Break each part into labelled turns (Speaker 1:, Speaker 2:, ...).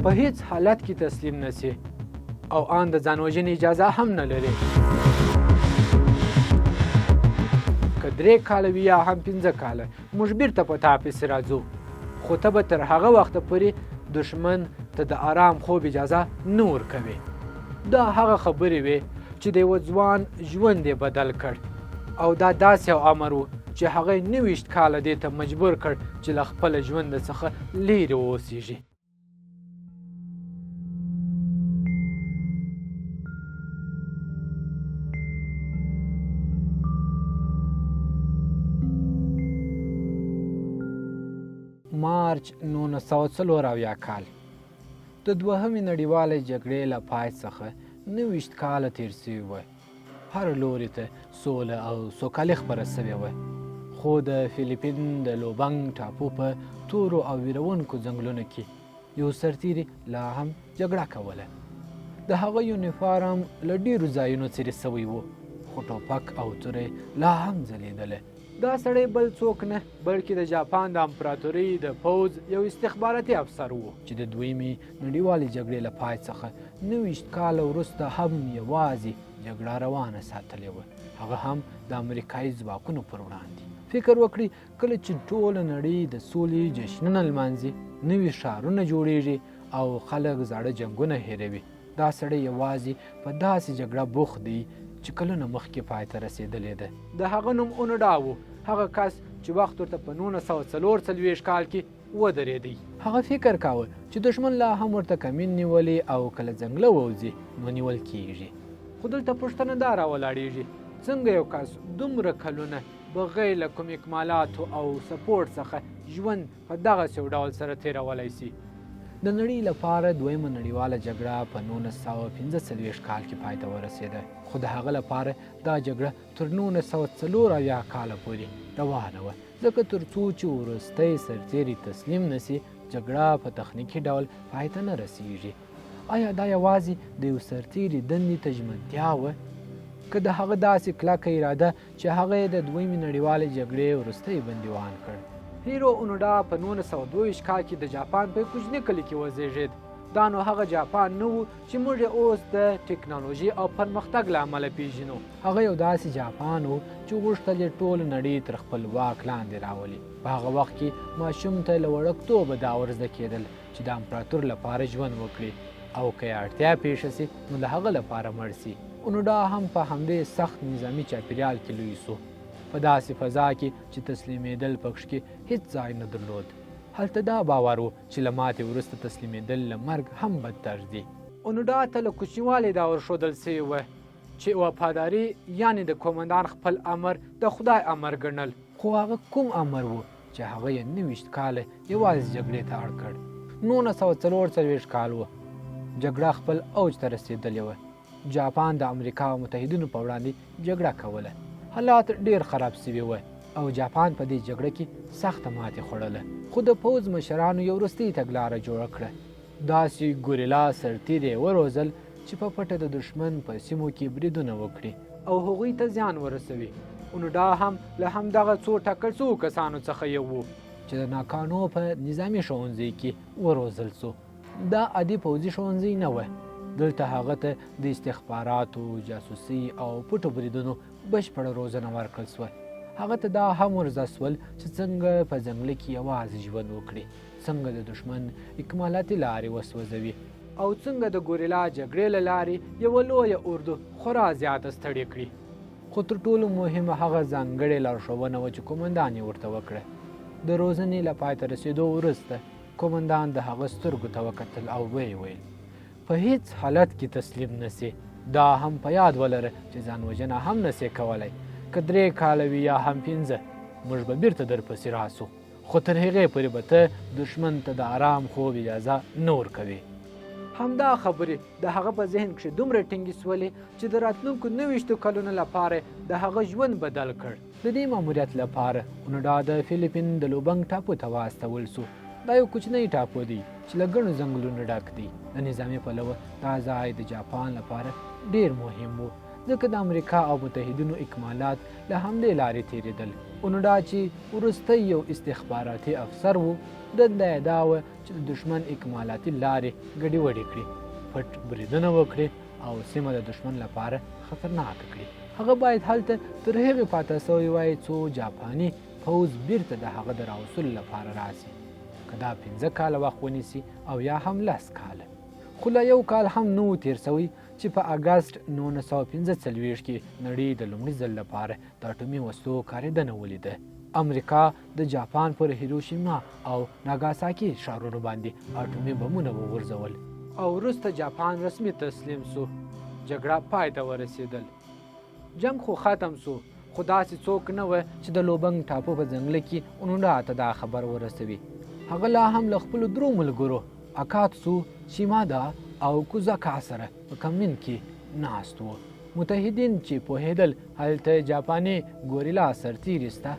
Speaker 1: په هیڅ حالت کې تسلیم نه سي او آن د ځانوژنې اجازه هم نه لري. که 3 کاله وي یا هم 5 کاله، موږ بیرته په تا پسې راځو، خو ته به تر هغه وخته پورې دښمن ته د آرام خوب اجازه نه ورکوې. دا هغه خبرې وې چې د یوه ځوان ژوند یې بدل کړ، او دا داسې یو امر و چې هغه یې 29 کاله دې ته مجبور کړ چې له خپله ژونده څخه لیرې واوسیږي. مارچ 1974 کال، د دوهمې نړیوالې جګړې له پای څخه 29 کاله تیر شوي وه. هر لوري ته سوله او سوکالي خپره شوې وه، خو د فلیپین د لوبنګ ټاپو په تورو او ویرونکو ځنګلونو کې یو سرتیري لا هم جګړه کوله. د هغه یونیفارم له ډیرو ځایونو څیرې شوی و، خو ټوپک او توره لا هم ځلیدله. دا سړی بل څوک نه، بلکې د جاپان د امپراتورۍ د پوځ یو استخباراتي افسر و، چې د دویمې نړیوالې جګړې له پای څخه 29 کاله وروسته هم یوازې جګړه روانه ساتلې وه، هغه هم د امریکایي ځواکونو پر وړاندې. فکر وکړئ، کله چې ټوله نړۍ د سولې جشنونه لمانځي، نوي ښارونه جوړیږي او خلک زاړه جنګونه هېروي، دا سړی یوازې په داسې جګړه بوخت دی چې کلونه مخکې پای ته رسېدلې ده. د هغه نوم اونوډا و، هغه کس چې وخت ورته په 1944 کال کې ودرېدی. هغه فکر کاوه چې دښمن لا هم ورته کمین نیولی او که له ځنګله ووځي نو نیول کیږي. خو دلته پوښتنه دا راولاړیږي، څنګه یو کس دومره کلونه بغیر له کوم اکمالاتو او سپورټ څخه ژوند په دغسې یو ډول سره تېرولی شي؟ د نړۍ لپاره دویمه نړیواله جګړه په 1945 کال کې پای ته ورسېده، خو د هغه لپاره دا جګړه تر 1974 کاله پورې روانه وه، ځکه تر څو چې وروستی سرتېری تسلیم نه شي، جګړه په تخنیکي ډول پای ته نه رسېږي. آیا دا یوازې د یو سرتېري دندې ته ژمنتیا وه، که د هغه داسې کلکه اراده چې هغه یې د دویمې نړیوالې جګړې وروستی بندیوان کړ؟ هیرو اونوډا په 1922 کال کې د جاپان په کوچني کلي کې وزېږېد. دا نو هغه جاپان نه و چې موږ یې اوس د ټکنالوژي او پرمختګ له امله پیژنو. هغه یو داسې جاپان و چې غوښتل یې ټوله نړۍ تر خپل واک لاندې راولي. په هغه وخت کې ماشوم ته له وړکتوبه دا ورزده کېدل چې د امپراتور لپاره ژوند وکړي او که یې اړتیا پېښه سي نو د هغه لپاره مړ سي. اونوډا هم په همدې سخت نظامي چاپیریال کې لوی سو، په داسې فضا کې چې تسلیمېدل پکښې هیڅ ځای نه درلود. هلته دا باور و چې له ماتې وروسته تسلیمېدل له مرګ هم بدتر دي. اونوډا ته له کوچنیوالي دا ورښودل سوي وه چې وفاداري یعنې د کومندان خپل امر د خدای امر ګڼل. خو هغه کوم امر و چې هغه یې 29 کاله یوازې جګړې ته اړ کړ؟ 1944 کال و، جګړه خپل اوج ته رسېدلې وه. جاپان د امریکا او متحدینو په وړاندې جګړه کوله. حالات ډیر خراب سوي وه او جاپان په دې جګړه کې سخته ماتې خوړله، خو د پوځ مشرانو یو وروستۍ تګلاره جوړه کړه. داسې ګوریلا سرتیري یې وروزل چې په پټه د دښمن په سیمو کې بریدونه وکړي او هغوی ته زیان ورسوي. اونوډا هم له همدغه څو ټاکل شوو کسانو څخه یو و چې د ناکانو په نظامي ښوونځي کې وروزل شو. دا عادي پوځي ښوونځی نه وه. دلته هغه ته د استخباراتو، جاسوسۍ او پټو بریدونو بشپړه روزنه ورکړل شوه. هغه ته دا هم ورزده شول چې څنګه په ځنګله کې یوازې ژوند وکړي، څنګه د دښمن اکمالاتي لارې وسوځوي او څنګه د ګوریلا جګړې له لارې یوه لویه اردو خورا زیاته ستړې کړي. خو تر ټولو مهمه هغه ځانګړې لارښوونه وه چې کومندان یې ورته وکړه. د روزنې له پای ته رسېدو وروسته کومندان د هغه سترګو ته وکتل او ویې ویل: په هیڅ حالت کې تسلیم نه سې. دا هم په یاد ولره چې ځان وژنه هم نه سې کولی. که 3 کاله وي یا هم 5، موږ به بیرته درپسې راسو، خو تر هغې پورې به ته دښمن ته د آرام خوب اجازه نه ورکوې. همدا خبرې د هغه په ذهن کښې دومره ټینګې سولې چې د راتلونکو 29 کلونو لپاره د هغه ژوند بدل کړ. د دې ماموریت لپاره اونوډا د فلیپین د لوبنګ ټاپو ته واستول سو. دا یو کوچنی ټاپو دی چې له ګڼو ځنګلونو ډک دی. له نظامي پلوه دا ځای د جاپان لپاره ډیر مهم و، ځکه د امریکا او متحدینو اکمالات له همدې لارې تېرېدل. اونوډا چې وروستی یو استخباراتي افسر و، دنده یې دا وه چې د دښمن اکمالاتي لارې ګډې وډې کړي، پټ بریدونه وکړي او سیمه د دښمن لپاره خطرناکه کړي. هغه باید هلته تر هغې پاته شوی وای څو جاپاني پوځ بیرته د هغه د راوستلو لپاره راشي، که دا 5 کاله وخت ونیسي او یا هم 10 کاله. خو لا یو کال هم نه و تېر شوی چې په اګست 1945 کې نړۍ د لومړي ځل لپاره د اټومي وسلو کارېدنه ولیده. امریکا د جاپان پر هیروشیما او ناګاساکي ښارونو باندې اټومي بمونه وغورځول. او وروسته جاپان رسمي تسلیم شو. جګړه پای ته ورسېدل. جنګ خو ختم شو، خو داسې څوک نه وه چې د لوبنګ ټاپو په ځنګله کې اونوډا ته دا خبر ورسوي. هغه لا هم له خپلو درو ملګرو اکاتسو، شیمادا او کوزاکا سره په کمین کې ناست و. متحدین چې پوهېدل هلته جاپاني ګوریلا سرتیري سته،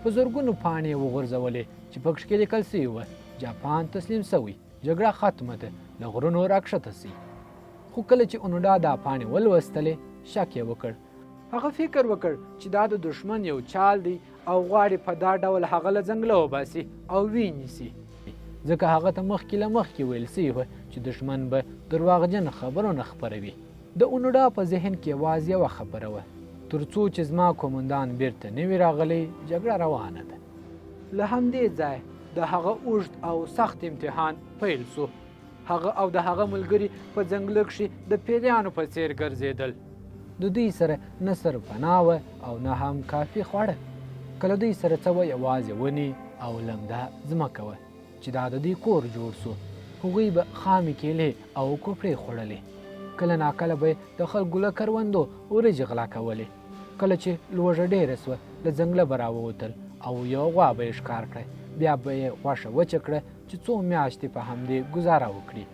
Speaker 1: په زرګونو پاڼې یې وغورځولې چې پکښې کې لیکل سوي وه، جاپان تسلیم سوی، جګړه ختمه ده، له غرونو راکښته سئ. خو کله چې اونوډا دا پاڼې ولوستلې، شک یې وکړ. هغه فکر وکړ چې دا د دښمن یو چال دی او غواړي په دا ډول هغه له ځنګله وباسي او ویې نیسي، ځکه هغه ته مخکې له مخکې ویل سوي وه چې دښمن به درواغجن خبرونه خپروي. د اونوډا په ذهن کې یوازې یوه خبره وه، تر څو چې زما کومندان بیرته نه وي راغلی، جګړه روانه ده. له همدې ځایه د هغه اوږد او سخت امتحان پیل سو. هغه او د هغه ملګري په ځنګله کښې د پیریانو په څیر ګرځېدل. د دوی سره نه سرپناه وه او نه هم کافي خواړه. که له دوی سره څه وه، یوازې ونې او لمده ځمکه وه چې دا د دوی کور جوړ سو. هغوی به خامې کیلې او کوپړې خوړلې. کله ناکله به یې د خلکو له کروندو وریجې غلا کولې. کله چې لوږه ډېره سوه، له ځنګله به راووتل او یوه غوا به یې ښکار کړه، بیا به یې غوښه وچه کړه چې څو میاشتې په همدې ګزاره وکړي.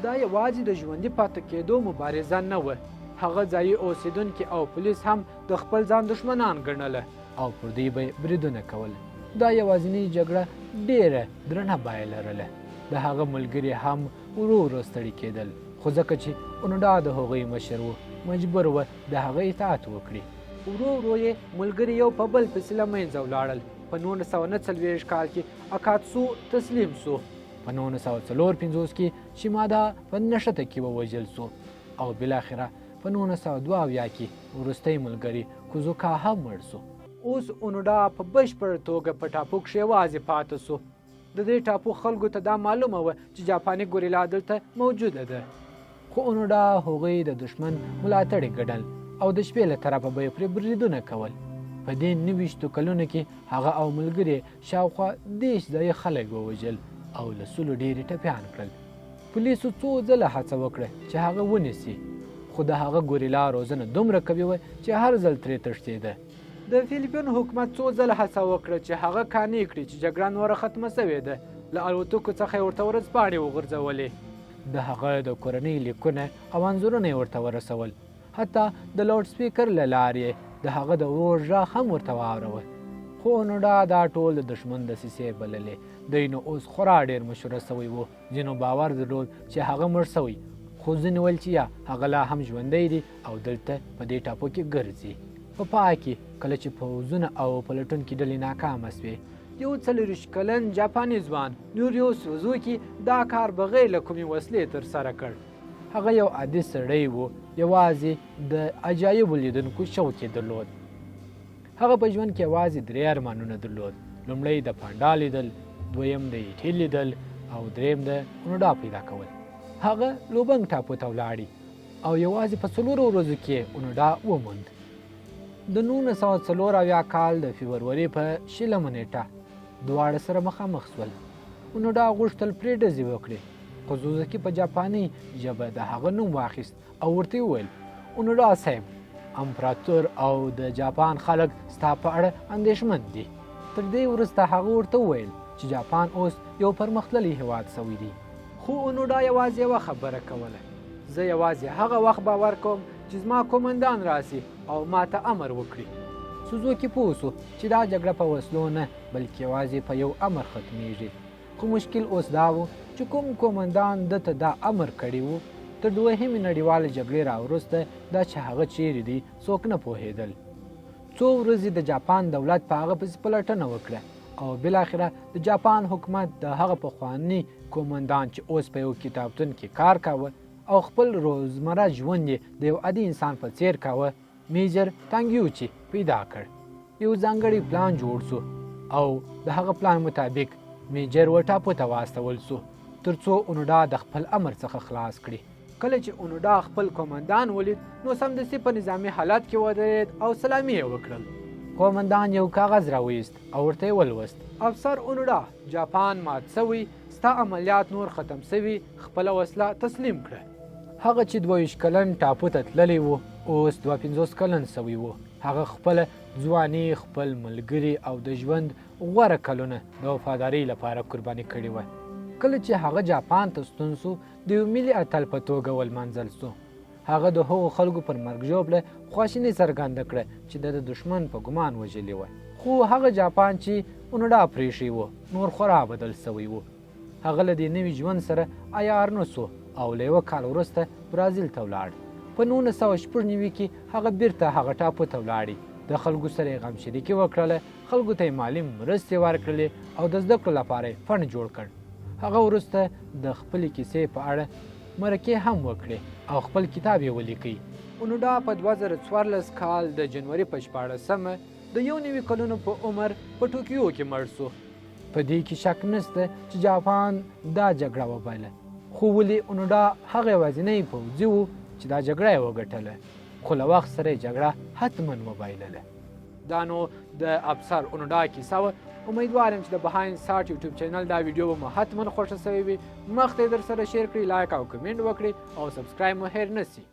Speaker 1: دا یوازې د ژوندي پاتې کېدو مبارزه نه وه، هغه ځایي اوسېدونکي او پولیس هم د خپل ځان دښمنان ګڼله او پر دوی به یې بریدونه کول. دا یوازینۍ جګړه ډېره درنه بیه لرله. د هغه ملګري هم ورو ورو ستړي کېدل، خو ځکه چې اونوډا د هغوی مشر و، مجبور وه د هغه اطاعت وکړي. ورو ورو یې ملګري یو په بل پسې له منځه ولاړل. په 1949 کال کې اکاتسو تسلیم سو. په 1954 کې شیمادا په نښته کې ووژل سو او بالاخره په 1972 کې وروستی ملګری کوزوکا هم مړ سو. اوس اونوډا په بشپړه توګه په ټاپو کښې یوازې پاته سو. د دې ټاپو خلکو ته دا معلومه وه چې جاپاني ګوریلا دلته موجوده ده، خو اونوډا هغوی د دښمن ملاتړي ګڼل او د شپې له طرفه به یې پرې بریدونه کول. په دې 29 کلونو کې هغه او ملګري شاوخوا 30 ځایي خلک ووژل او له 100 ډېر یې ټپیان کړل. پولیسو څو ځله هڅه وکړه چې هغه ونیسي، خو د هغه ګوریلا روزنه دومره قوي وه چې هر ځل ترې تښتېده. د فیلیپین حکومت څو ځله هڅه وکړه چې هغه قانع کړي چې جګړه نوره ختمه شوې ده. له الوتکو څخه یې ورته ورځپاڼې وغورځولې. د هغه د کورنۍ لیکونه او انځورونه یې ورته ورسول. حتی د لاوډ سپیکر له لارې یې د هغه د ورور غږ هم ورته واوروه. خو اونوډا دا ټول د دښمن دسیسې بللې. دی نو اوس خورا ډېر مشهوره شوی و. ځینو باور درلود چې هغه مړ شوی، خو ځینو ویل چې یا هغه لا هم ژوندی دی او دلته په دې ټاپو کې ګرځي. په پای کې کله چې پوځونه او پلټونکي ډلې ناکامه شوې، یو 24 کلن جاپاني ځوان نوریو سوزوکي دا کار بغیر له کومې وسلې ترسره کړ. هغه یو عادي سړی و، یوازې د عجایبو لیدونکو شوق یې درلود. هغه په ژوند کې یوازې درې ارمانونه درلود، لومړی د پانډا لیدل، دویم د ایټي لیدل او دریم د اونوډا پیدا کول. هغه لوبنګ ټاپو ته ولاړی او یوازې په 4 ورځو کې اونوډا وموند. د 1974 کال د فبروري په 20 نیټه دواړه سره مخامخ شول. اونوډا غوښتل پرې ډزې وکړي، خو سوزوکي په جاپاني ژبه د هغه نوم واخیست او ورته یې وویل، اونوډا صاحب، امپراتور او د جاپان خلک ستا په اړه اندېښمن دي. تر دې وروسته هغه ورته وویل چې جاپان اوس یو پرمختللی هیواد شوی دی. خو اونوډا یوازې یوه خبره کوله، زه یوازې هغه وخت باور کوم چې زما کومندان راسي او ما ته امر وکړي. سوزوکي پوه شو چې دا جګړه په وسلو نه، بلکې یوازې په یو امر ختمیږي. خو مشکل اوس دا و چې کوم کومندان ده ته دا امر کړی و، تر دوهمې نړیوالې جګړې را وروسته دا چې هغه چیرې دی څوک نه پوهېدل. څو ورځې د جاپان دولت په هغه پسې پلټنه وکړه او بالاخره د جاپان حکومت د هغه پخواني کومندان چې اوس په یو کتابتون کې کار کاوه او خپل روزمره ژوند یې د یو عادي انسان په څیر کاوه، میجر تانګیوچي پیدا کړ. یو ځانګړی پلان جوړ سو او د هغه پلان مطابق میجر و ټاپو ته واستول سو ترڅو اونوډا د خپل امر څخه خلاص کړي. کله چې اونوډا خپل کومندان ولید نو سمدستي په نظامي حالت کې ودرېد او سلامي یې وکړل. کومندان یو کاغذ راویست او ورته یې ولوست. افسر اونوډا، جاپان مات سوی، ستا عملیات نور ختم سوي، خپله وسله تسلیم کړه. هغه چې 22 کلن ټاپو ته تللی و، اوس 52 کلن سوی و. هغه خپله ځواني، خپل ملګري او د ژوند غوره کلونه د وفادارۍ لپاره قرباني کړي وه. کله چې هغه جاپان ته ستون سو، د یو ملي اتل په توګه ولمانځل سو. هغه د هغو خلکو پر مرګ ژوبله خواشیني څرګنده کړه چې د ده دښمن په ګمان وژلي وه. خو هغه جاپان چې اونوډا پرېښی و، نور خورا بدل سوی و. هغه له دې نوي ژوند سره عیار نه سو او له یوه کال وروسته برازیل ته ولاړ. په 1996 کې هغه بیرته هغه ټاپو ته ولاړی، د خلکو سره یې غمشریکي وکړله، خلکو ته یې مالي مرستې ورکړلې او د زده کړو لپاره یې فنډ جوړ کړ. هغه وروسته د خپلې کیسې په اړه مرکې هم وکړې او خپل کتاب یې ولیکی. اونوډا په 2014 کال د جنوري په 16مه د 91 کلونو په عمر په ټوکیو کې مړ سو. په دې کې شک نشته چې جاپان دا جګړه وبایله، خو ولې اونوډا هغه یوازینی پوځي و چې دا جګړه یې وګټله، خو له وخت سره یې جګړه حتما وبایلله. دا نو د افسر اونوډا کیسه وه. امیدوار یم چې د بهاین ساټ یوټیوب چینل دا ویډیو به مو حتما خوښه سوې وي. مخته یې در سره share کړئ، like او کمنټ وکړئ او subscribe مو هېر نه سي.